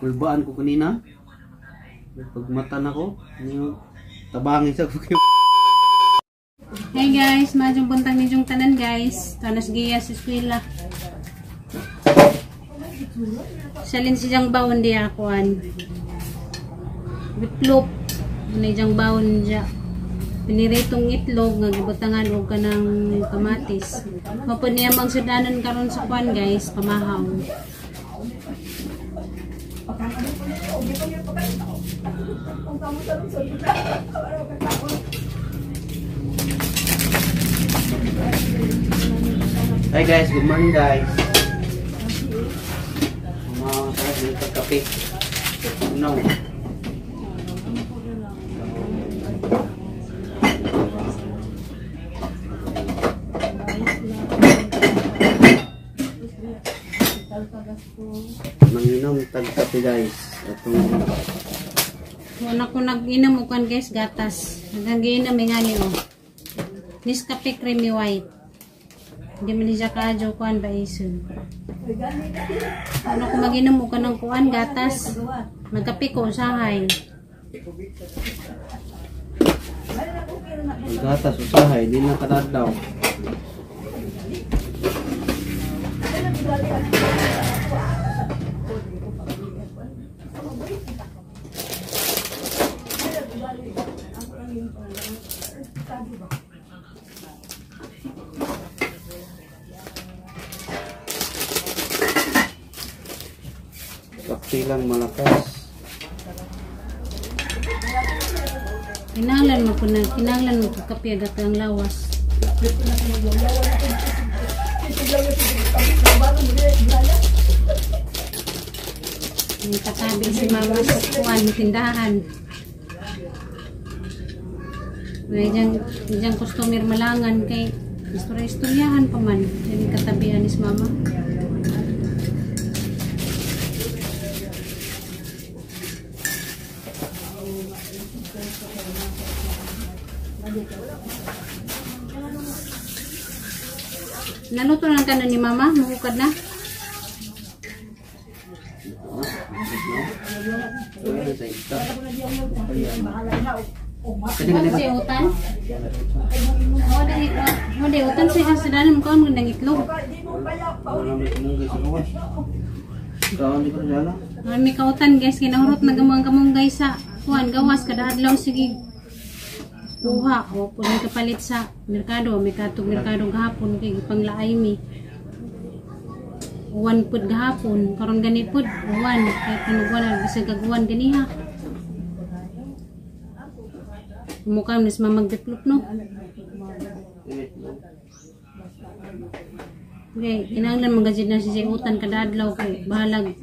Kulbaan ko kanina. Pagmata na ko, tabangin sa ko. Hey guys, madyong buntag ninyong tanan guys. Tanas giya sa eskwela. Salin siyang baon di akuan. Bitlop. Ano diyang baon diya. Piniritong itlog nga gibutangan og kanang kamatis. Mao niya mang sudanon karon sa kuan guys, pamahaw. Hi guys, good morning guys. Mga tayo dito kape. No. Manginom tag kape guys. Atong Una ko nag-inom og kuan guys, gatas. Nagagiinom ngani oh. Nescafe creamy white. Hindi man siya kaadyo kuan ba ison. Ano ko mag-inom og kanang kuan gatas. Magkape ko usahay. Gatas usahay di na kadadlaw. Kape lang malakas. Kinahanglan mo ko na, kinahanglan mo ko kape agad ang lawas. Yung katabi si mama sa kuan, tindahan. May diyang customer malangan kay istorya-istoryahan pa man. Yan yung katabihan ni mama. Naluto na ka na ni mama? Mahukad na? Si utan? Wala utan siya sa dalan mo kaon ng itlog. May kautan guys, kinahurot na gamang kamunggay sa kuan gawas kada adlaw sige. Kuha o puno kapalit sa merkado, may katog merkado gahapon kay gipanglaay mi. Uwan pud gahapon, karon gani pud uwan kay panugwan bisag gaguan ganiha. Mukha nis mamagdeplop no. Okay, kinahanglan magajid na siya utan kada adlaw kay bahalag.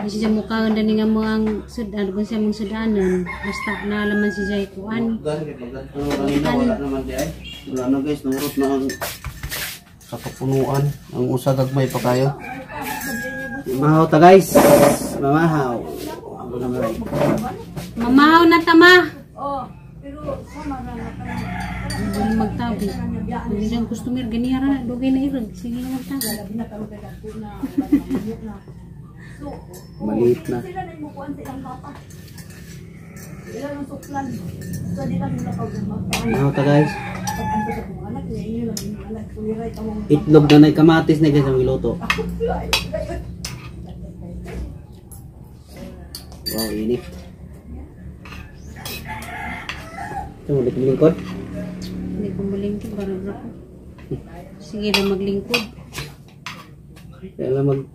Di siya mukha dani nga mo ang sudan, kung siya mong sudanon, basta naalaman si Jay kuan. Wala naman di ay. Wala na guys, nurot na ang sa kapunuan, ang usa gagmay pa kayo. Mamahaw ta guys. Mamahaw. Mamahaw na tama. Oh, pero sama ra na Hindi magtabi. Hindi siyang customer, ganyan ra, dugay na irag. Sige lang magtabi. Maliit na. Mamahaw ta guys. Itlog na na kamatis na guys ang giluto. Wow, init. Ito mo, lingkod? Hindi ko malingkod, barang ako. Sige na maglingkod. Kaya lang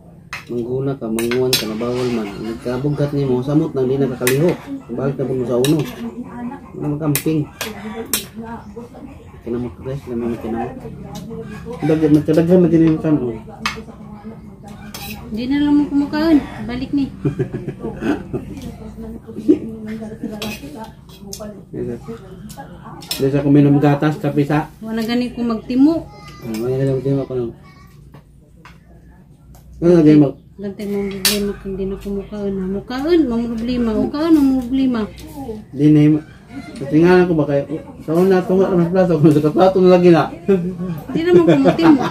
mangguna ka, manguan ka, nabawal man. Nagkabugkat ni mo, samot na hindi nakakalihok. Balik na po mo sa uno. Wala magkamping. Kinamot guys, lamang mo kinamot. Dagdag man din yung tanong. Hindi na lang mo kumukaon. Balik ni. Desa ko minom gatas, kape sa. Wala gani ko magtimo. Wala gani magtimo ako nung. Ano lagay mo? Gantay mong problema kung di na kumukaon. Mukaon, mong problema. Mukaon, mong problema. Di na. Tingnan ko ba kayo? Sa una, tunga naman sa plato. Kung sa kaplato na lagi na. Di naman kumutimo.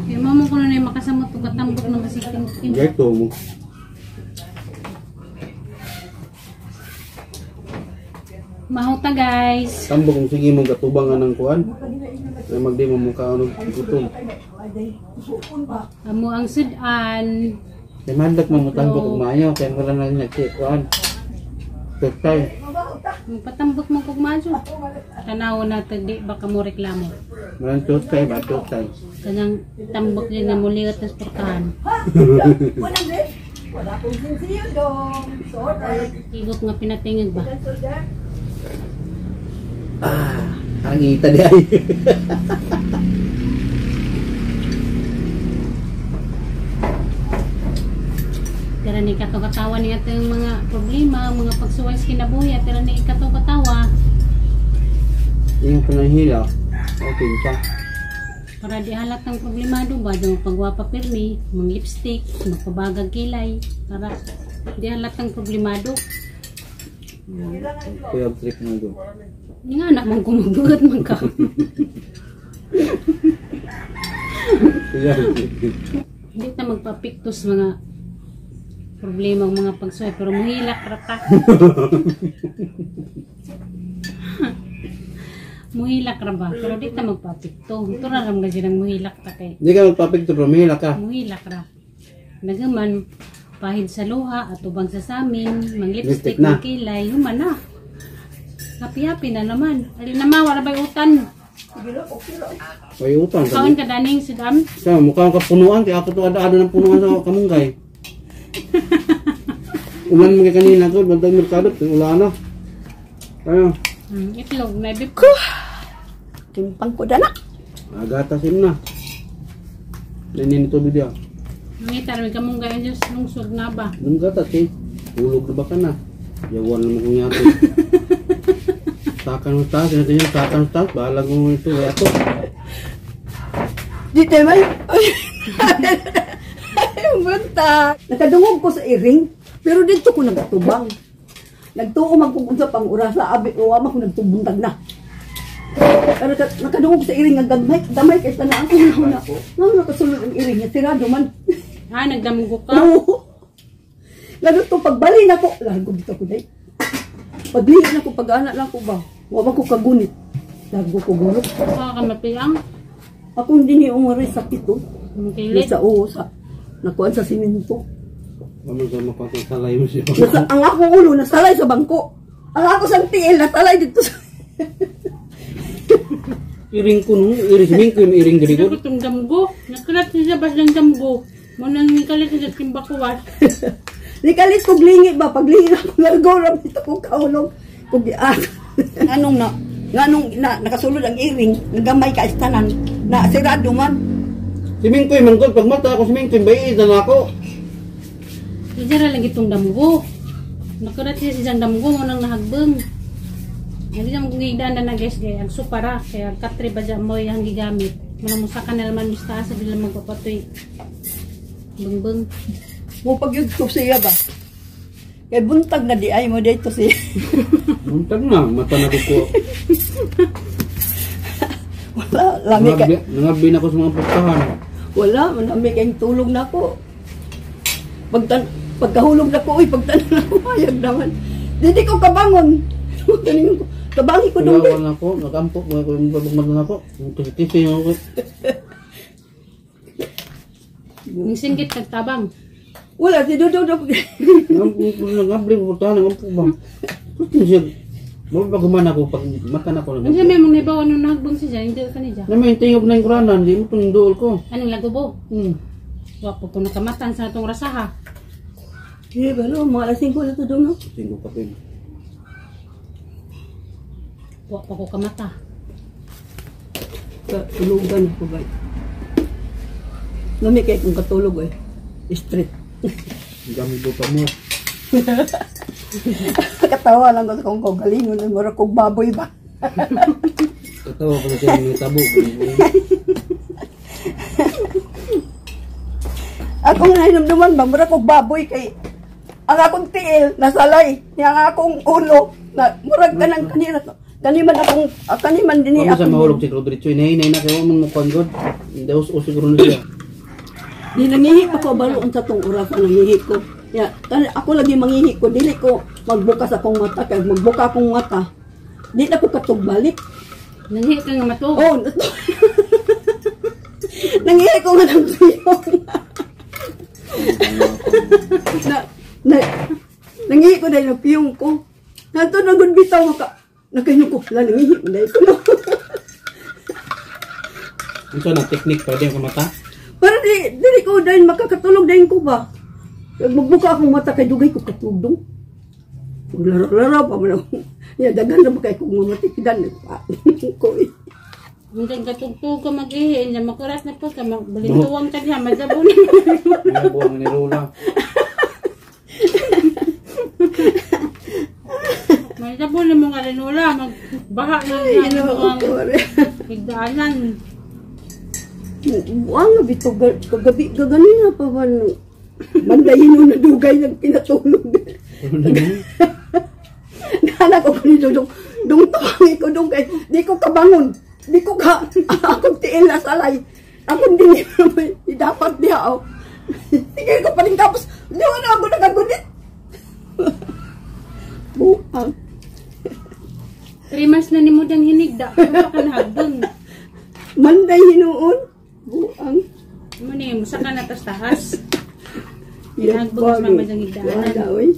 Kaya mamo ko na na yung makasamot ko Magpatambok na masikin. Gerto mo. Mahuta guys. Tambok kung sige mong katubangan ng kuan. Ay magdi mo mukha ano gutom. Amo ang sudan. Kay mandak mo mutambok og maayo kay wala na nagsi kuan. Tutay. Magpatambok mo kog majo. Tanaw na tagdi baka mo reklamo. Walang tutay ba tutay. Kanang tambok din na muliot tas portahan. Wala akong sinsiyo dong. Sorry. Igot nga pinatingag ba? Ah, ang ita di ay. Tira ni katong-katawa niya itong mga problema, mga pagsuway sa kinabuhi, tira ni katong-katawa Yung panahila. Okay siya. para di halat ng problemado ba, di magpagwapa pirmi, mang lipstick, magpabagag kilay, para di halat ng problemado. Kuya trip mo do. Hindi nga anak mong kumubuhat man ka. Kuya trip. Hindi ta magpapiktos mga problema ang mga pagsuway, pero muhilak ra ta. Muhilak ra ba? Pero di ta magpapikto. Ito ra ram gajud ang muhilak ta kay. Hindi ka magpapikto pero mahila ka. Muhilak ra. Nagaman pahid sa luha at ubang sa samin, mang Lipstick lipstick, na. mang kilay, human na. Happy-happy na naman. Alin na ma, wala ba'y utan? Ay utang. Kaon ka daning sudam? Sa mukha ka punuan kay ako to ada-ada ng punuan sa kamunggay. Ulan mo kay kanina ko, bantay merkado, wala na. Ayo, Itlog, may bip. Timpang ko dana. agatasin na. Ninin ito video. Nangita rin kamunggay ang Diyos lungsod na ba? Nung gatas eh, hulog na ba ka na? Yawan naman kong yato. Takan mo taas, sinabi niya, takan mo taas, bahala ko ito, kaya ako. Di tayo may. Ay, bunta. Nakadungog ko sa iring, pero dito ko nagtubang. Nagtuo man kung unsa pang orasa abi o ama ko nagtubuntag na. Pero nakadungog sa iring nga gamay, gamay kay tanan ako na. Nga nakasulod ang iring nga sirado man. Ha, nagdamugo ka? Oo. Lalo to pagbali na ko, largo dito ko day. Paglihi na ko pag-ana lang ko ba. Wa man ko kagunit. Largo ko gulok. Baka ka mapiyang. Ako hindi ni umari sakit to. Ang kilit. Sa oo sa nakuan sa simento. Ano sa mapatong salay mo siya. Nasa, ang akong ulo nasalay sa bangko. Ang ako sang tiil nasalay dito sa Iring ko nung, iring si Mingko, yung iring diri ko. Sabi ko itong damgo. Nakalat siya bas ng damgo. Munang nikalit siya sa timbakuwas. Nikalit kog lingi ba paglingi na ako largo ra dito ko kaulog kog giat. Anong na nganong na nakasulod ang iring nagamay ka istanan na sirado man. Si Mingko, manggol, pag mata ako si Mingko, bayi na ako. Ijara lagi itong damgo. Nakalat siya siyang damgo. Munang nahagbeng. Hindi siya magigdaan na guys. Kaya ang supara. Kaya katri ba dyan mo yung gigamit. Munang musakan na naman mistasa. Di lang magpapatoy. Bengbeng. Mo pagyud ko siya ba. Kay buntag na di ay mo dito siya. Buntag na, mata na ko. Wala lami kay Nangabi na ako sa mga pagkahan. wala manami kay tulog na ako. Pagtan pagkahulog na ko uy pagtanan na ko hayag naman. Dili ko kabangon. Taningon ko. Kabangi ko dong. Wala na ako, nagampo, mga ko yung babag na ako. Kasi-kasi ako. Yung singgit nagtabang. Wala si Dodo do. Nangabli ko pagkahan, nagampo ba? Gusto siya. Mapagumana ako pag mata na ako. Ano siya may mga naibaw anong nahagbeng siya? Hindi ka niya. Na may tingog na yung kuranan, di mo itong dool ko. Anong lagubo? Hmm. Wapo ko nakamatan sa atong rasaha. Eh, balo, mga alas 5 na to dong, no? Tingog ka pin. Wapo ko kamata. Tulugan ako ba? Lami kay kung katulog eh. Street. Gamit pa mo. Katawa lang ko sa kong kagalingon. Mura kong baboy ba? Katawa ko na siya ng tabo. Akong nahinumduman ba? Mura kong baboy kay ang akong tiil nasalay. Niya ang akong ulo. Na, murag ka ng kanina. Kaniman akong, kaniman din Kamo sa mahulog si Rodrigo. Hinay-hinay na kayo man mo god. Hindi us siguro na siya. Di nangihi pa ko balo unsa tong oras ang nangihi ko. Ya, ako lagi mangihi ko, dili ko magbukas akong mata kay magbuka akong mata. Di na ko katugbalik. Nanghi ka nga matuog. Oh, nangihi ko nga ng piyong. na, na, nangihi ko dahil ng piyong ko. Nato na gud bitaw maka nakahinong ko, la nangihi mo dahil ko. Unsa na technique pwede ang mata? Para di, dili ko dahil makakatulog dahil ko ba. Magbuka akong mata kay dugay ko katugdong. Maglaro-laro pa man ako. Ya, daghan na ba kay kong mamatikidan. Ko eh. Minsan katugtog ka mag-ihi, niya makurat na po ka, magbalintuwang ka niya, mazabon. Mga buwang ni Rula. Mazabon na mga rinula, magbaha na Ay, niya Ginoo ang ko. higdaanan. Buang na bito kagabi kaganina pa ba no. Bandayin no na dugay nang pinatulog. Nala ko kanino dong dong tuwangi ko dong kay di ko kabangon. Di ko ka akong tiil na salay. Akong dili dapat diha oh. Sige ko pa rin tapos di na ako nakagunit. Buang. 3 months na ni mo dang hinigda, pero ka nahagdon. Manday hinuon. Buang. Mo ni, musa ka na tas tahas. Hinagbog sa mama dang higdaanan. Wala, oy.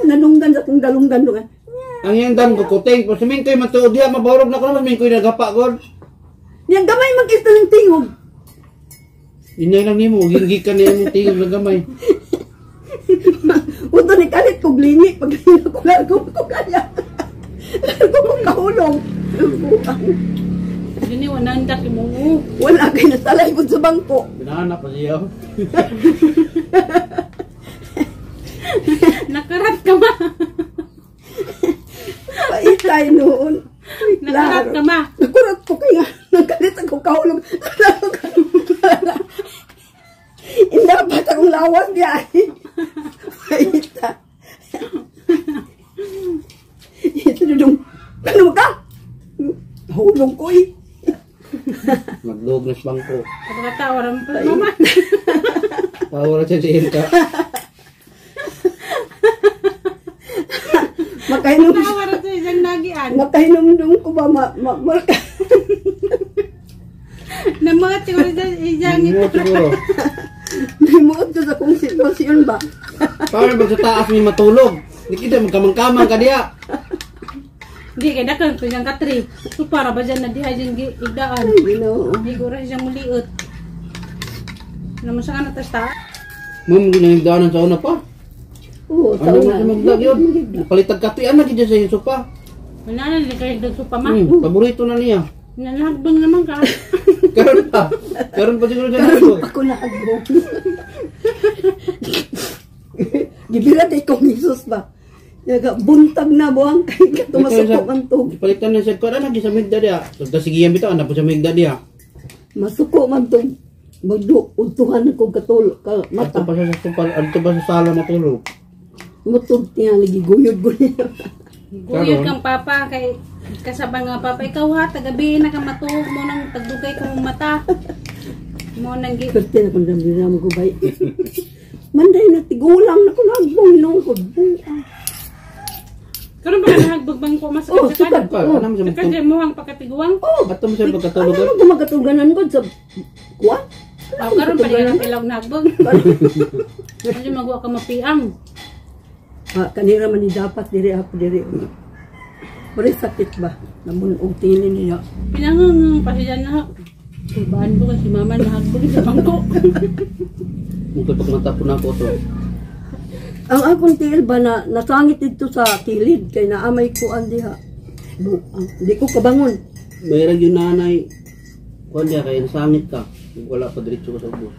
Nanunggan sa akong dalunggan dungan. Ang iyang dan ko kuting, kung simin ko'y matuod diya, maborog na ko naman, simin ko'y nagapa god. Yang gamay mag-isa ng tingog. Inay lang nimo, hinggi ka niya mong tingog ng gamay. Uto ni kalit kog lini, pag lini ko largo ko kaya. Largo ko kahulong. Buang. Gini, wala nang daki mo. Wala kay nasalay po sa bangko. Binahanap pa siya. Nakarat ka ma. Paitay noon. Nakarat ka ma. Nakurat ko kaya nagkalit ako kahulong. Indapat akong lawas niya. Paita. Ito na dong. Ano ka? Hulong ko eh. Magluog na sa bangko. Pagkatawa rin pa mama. Tawa na siya si Ilka. Makainom. Tawa rin sa isang nagian. Makainom dong ko ba ma, ma, ma, Namuot siguro sa isang Mo siguro. Nahimuot ko sa kung sitwasyon ba. Paano ba sa taas may matulog? Di kita magkamang-kamang ka diya. Hindi, kaya dakang ko siyang katri. So para ba dyan na diha dyan igdaan? Ginoo. Hindi ko rin siyang muliot. Naman sa ka natas ta? Ma'am, ginahigdaanan sa una pa. Oo, sa Ano una. mo magdag yun? Palitag katoy, ano gid sa iyo sopa? Wala na, hindi kayo nagsupa ma. Paborito na niya. Nalagbang naman ka. Karon pa. Karon pa siguro siya Karon nagdog. ako na agbo. Gibira day kong Jesus ba. Yaga buntag na buang kay katumasuko man to. Palitan na siya ko ana sa migda diya. So sigiyan bitaw ana po sa migda diya. Masuko man to. Magdu udtuhan ko katul ka Mata mata. pa siya sa tupal, adto pa sa sala matulog. Mutog niya lagi guyod guyod. Guyod kang papa kay kasabang nga papa ikaw ha tagabi na ka matuog mo nang tagdugay kong mata. Mo nang gi Perte na kong damdam ko bay. Manday na tigulang na ko nagbong nung ko. Buang. Karon ba ka nahagbag bangko mas Oh, sukad. Ka, ano mo siya Sukad magtulog? dyan mo ang pagkatiguang. Oh, Ato mo siya pagkatulog. Ano mo gumagatuganan ko sa kuan? Oh, karon pa rin ang ilaw nagbag. Ano magwa ka mapiang. Ah, kanira man ni dapat diri ako diri. Pero sakit ba? Namunog tili niya. Pinangang pa siya na. Kulbaan ko kasi mama nahagbag sa bangko. Mungkin pagmata po na ako to. Ang akong tiil ba na nasangit dito sa kilid kay naamay ko ang diha. Buang. Di ko kabangon. Mayroon yung nanay. Kuan diya kay nasangit ka. Wala pa diretso ka sa ubos.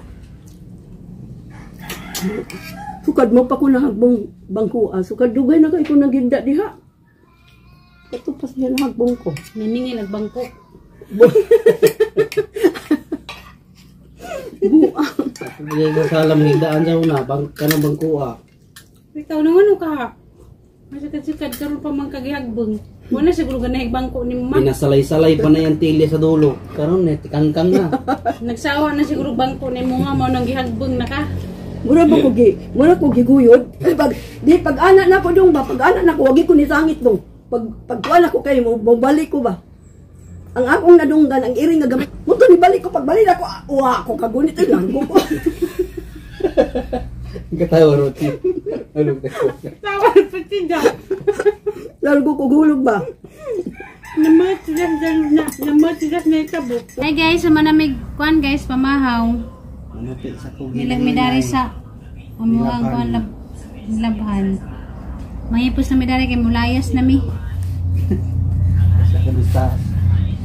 Sukad mo pa ko nahagbong bangko. Ah. Sukad dugay na kay ko naginda diha. Katupas niya nahagbong ko. Naningil ang bangko. Buang. Sa sala manghigdaan sa una, bang kanang bangko ah. Ikaw naman ano ka? Masikad-sikad karon pa man kagihagbong. Wala siguro ganahig bangko ni mama. Pinasalay-salay pa na yung tili sa dulo. Karon eh, tikangkang na. Nagsawa na siguro bangko ni mo nga mao nang gihagbong na ka. Mura ba ko gi, mura ko giguyod. Eh, pag di pag ana na ko dong ba, pag ana na ko wagi ko ni sangit dong. Pag pagkuan ako kay mo, balik ko ba. Ang akong nadunggan ang iring nga gamit. Muto ni balik ko pagbalik ako, wa ako kagunit ay langgo ko. Katawa roti. Ano ka? Tawa pa siya. Largo ko gulog ba. Namatigas na itabok. Hi guys, sa manamig kuan guys, pamahaw. Manapit sa kong Nilang midari sa amuang kuan labhan. Mahipos na midari kay mulayas na mi. Sa kamusta?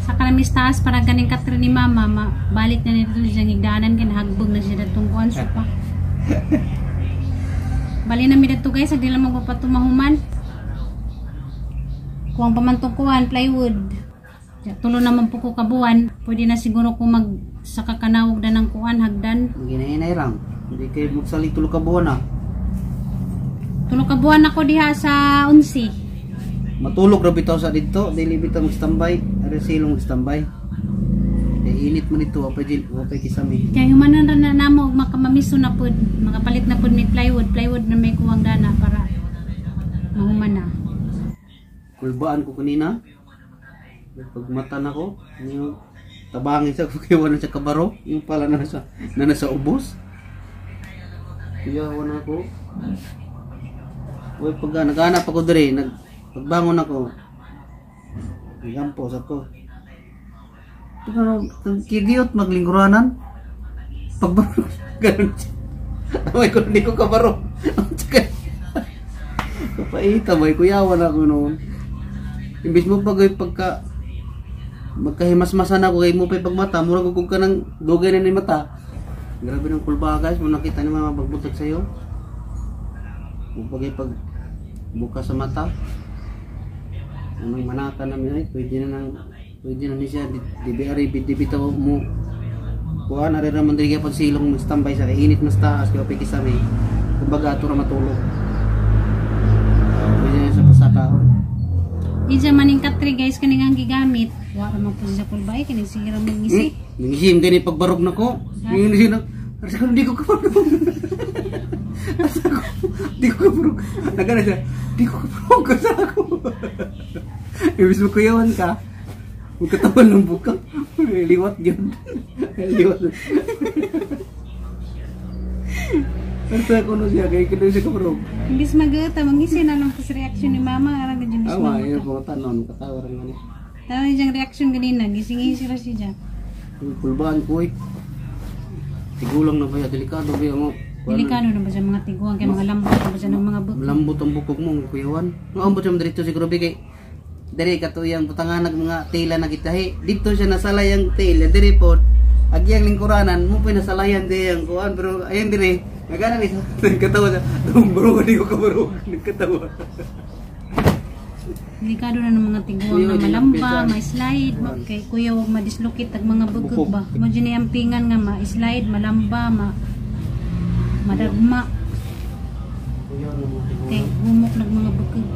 Sa kanamis taas para ganing katre ni mama, ma, balik na nito siya higdaanan kay nahagbog na siya datong kuan sopa. Bali na mi dadto guys, agdi lang magpapatumahuman. Kuang pamantong kuan, plywood. Ya, tulo naman po ko kabuan. Pwede na siguro ko mag sa kakanawog na ng kuan, hagdan. Ginahinay lang. Hindi kayo magsali tulo ka buwan ah. Tulo ka buwan ako diha sa unsi. Matulog ra bitaw sa didto, dili bitaw magstambay. Are silong magstambay. Kay init man dito, wapay jil, wapay kisami. Kaya humanan ra na namo og makamamiso na pod, makapalit na pod may plywood, plywood na may kuwang dana para mahuman na. Kulbaan ko kanina. Pagmata na ko, yung tabangin sa kay wala sa kabaro, yung pala na nasa ubos. Kuya wala ko. Uy, pag naghanap ako dire, pagbangon ako. Nagampo sa ko. Pero kigiyot maglingkuranan. Pagbangon, ganun siya. Ay, ko hindi ko kabaro. Kapaita, may kuyawan ako noon. Imbis mo pag pagka magkahimasmasan ako kay mo pa pagmata, murag kung ka ng dugay na ni mata. Grabe ng kulba guys, mo nakita ni mama pagbutag sa iyo. Mo pag pag buka sa mata. Anong manaka namin ay pwede na ni siya di di di bitaw mo. Kuha na rin naman diri pag silong standby sa kay init mas taas kay pikisami. Kumbaga ato ra matulog. Pwede na sa pasakaon. Ija maning katri guys kaning ang gigamit. Wa ra man po siya kulbay kini sige ra mong ngisi. Nangisim gani pagbarog na ko. Ngayon siya na, asa ko, di ko kabarog. Asa ko, di ko kabarog. Nagana siya, di ko kabarog. Asa ako. Ibis mo kuyawan ka. Magkatawan ng buka. Liwat yun. Liwat. Asa ko no siya, kaya kaya siya kabarog. Imbis magata mangisi na lang po sa reaction ni mama arang gud Awa, mama. yun po tanon, katawa rin man eh. Tawa niyang reaction ganina, gising-gising ra siya. Kulbaan ko eh. Tigulang na ba ya, delikado ba ya mo. Delikado na ba sa mga tiguang kay mga lambot na ba siya ng mga buk. Malambot ang bukog mo, kuyawan. Maambot siya dito siguro bigay. Diri kato yang butangan mga tela na gitahi. Dito siya nasalay ang tela diri pod. Agyang lingkuranan mo pa nasalayan di ang kuan pero ayan diri. Nagana ni nagkatawa siya. Bro, di ko kabaro. Nagkatawa. Delikado na ng mga tiguang Kuya, na di malamba, na ma-slide, kay kuya wag madislocate ag mga bukog Bukog. ba. Mo dyan ang pingan nga ma-slide, malamba, madagma Kuya na mo kay gumok nag mga bukog.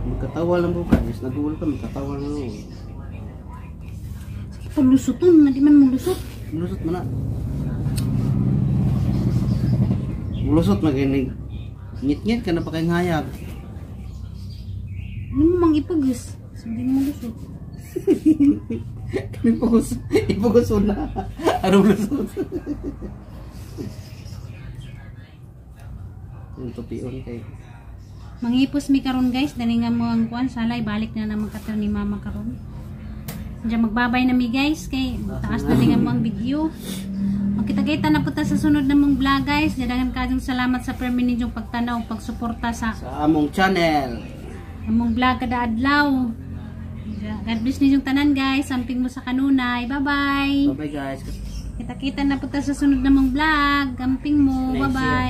Magkatawa lang buka. Yes, naguol ka magkatawa lang. Sige palusuton nga di man mo lusot. Mulusot man na. Mulusot maginig. Ngit-ngit ka na pa kayong hayag. Ano mo mang ipugos? So di mo lusot. Kami pugos, ipugos na. Ano lusot? Yung tupion kay. Mangipos mi karon guys, dali nga mo ang kuan salay balik na naman katar ni mama karon. Diyan magbabay na mi guys kay taas na nga mo ang video. Magkita-kita na po ta sa sunod na mong vlog guys. Daghang kayong salamat sa permi ninyong pagtanaw, pagsuporta sa Sa among channel. among vlog kada adlaw. God bless ninyong tanan guys. Samping mo sa kanunay. Bye-bye. Bye bye guys. Kita-kita na po ta sa sunod na mong vlog. Amping mo. Bye-bye.